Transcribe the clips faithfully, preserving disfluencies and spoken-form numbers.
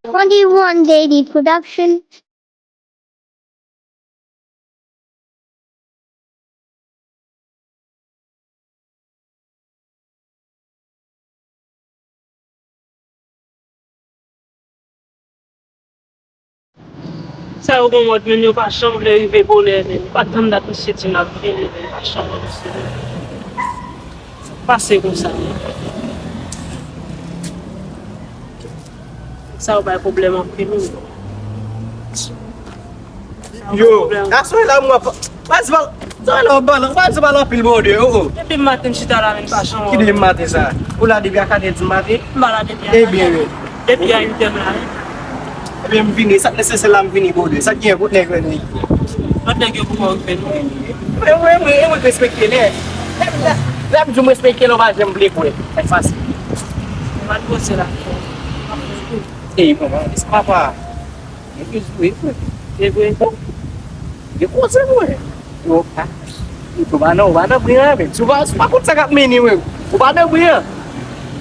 Twenty-one Daily Production. Sa yo gon mòd, men yo pa janm vle rive bonè, men yo pa tann dat misye di n ap vini, men yo pa janm vle. Pase konsa. Sa yo bay pwoblèm anpil, wi. Yo, aswè la mwen pa, pa di mal, sa yo la balan, pa di mal anpil, Bondye, oh, oh. Depi maten m chita la, men pa janm. Ki depi maten sa? Ou la depi a kat è di maten? M pa la depi a kat è. Ebyen, wi. Depi a uit è m la, wi. Ebyen, m vini, sa k nesesè la, m vini, Bondye. Sa k gen, kot nèg yo vini? Lòt nèg yo poko rive, non. Mwen, mwen, mwen, mwen respekte lè. Lè, lè, lè m di m respekte lè, w pa janm vle kwè. Sa fasil. Mwen pa t poze la. Ey, bon, mwen, se papa. Mwen te jwe, mwen. Se vre. Bon. Gen koze, mwen. Yo, pa. Ou pa nan, ou pa nan bri an, men. Si w pa, si w pa konn sa k ap mennen, mwen. Ou pa nan bri an.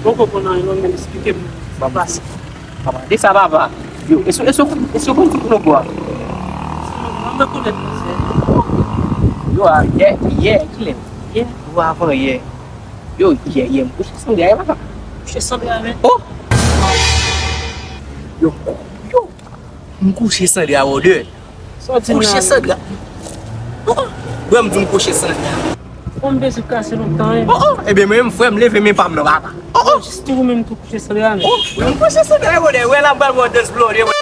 Poko konn anyen, non, men eksplike m. Sa pase. Papa, de sa, papa. Yo, e sou, e sou, e sou konn tout nou bò. Mwen rekonèt misye. Yo, a, yè, yè, kilè? Yè. Ou avan yè. Yo, yè, yè, m kouche Sandra, yè, papa. Kouche Sandra, men. Oh! Yo, yo, m kouche Sandra, wòdè. Sa w di m la? Kouche Sandra. Oh, oh. Bro, m di m kouche Sandra. Bon, m bezwen kase lontan, wi. Oh, oh. Ebyen, mwen menm, frè m, leve men pa m nan, papa. Oh, oh. Jis tou ou menm tou kouche Sandra, men. Oh, m kouche Sandra, wòdè. Wè, la bal wòdè, blòdè. Yo,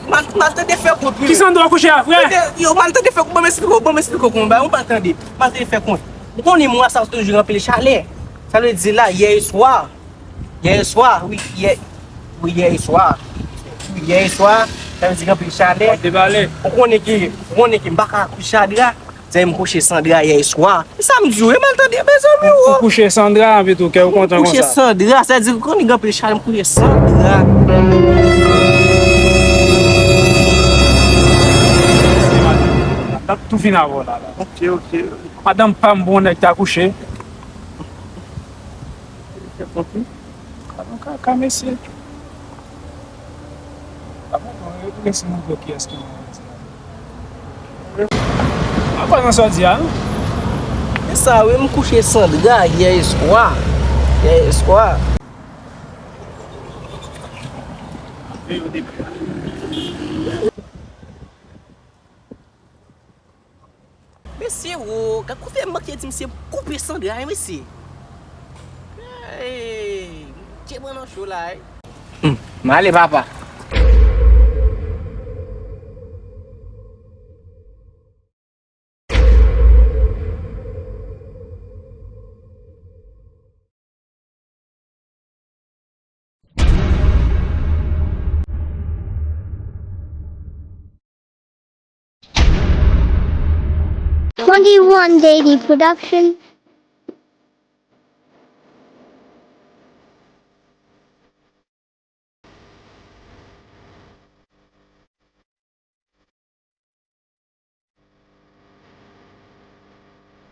Mal, mal tande fè kont, wi. Ki Sandra w kouche a, frè? Yo, mal tande fè kont. Ban m esplike w, ban m esplike w kòman bagay. Ou mal tande. Mal tande fè kont. Ou konnen mwa sa yo toujou gen anpil chalè. Sa vle di la, yè swa. Yè swa, wi, yè, wi, yè swa. Wi, yè swa, sa vle di gen anpil chalè. W ap debale. Ou konnen ke, ou konnen ke m pa ka kouche Sandra. Sè m kouche Sandra yè swa. Sa m di w, e mal tande, mezanmi, ou. Ou kouche Sandra, anpi tou, kè w kontan konsa. Kouche Sandra, sa di, konn gen anpil chalè, m kouche Sandra. Madanm tou fin avè w la, la. Ok, ok. Madanm pa m bon nèg ta kouche. Fè kont wi. Alon kaka, mesye. Apa bon, yo tou gen si nou vle kiyès ki nan. Apa nan sa w di a, non? Se sa, wi, m kouche Sandra yè swa. Yè swa. Mesye, wo, gad kote m manke di misye m koupe Sandra, wi, mesye. Hey, misye pran nan cho la, wi. Hmm, m ale, papa. Twenty-one Daily Production.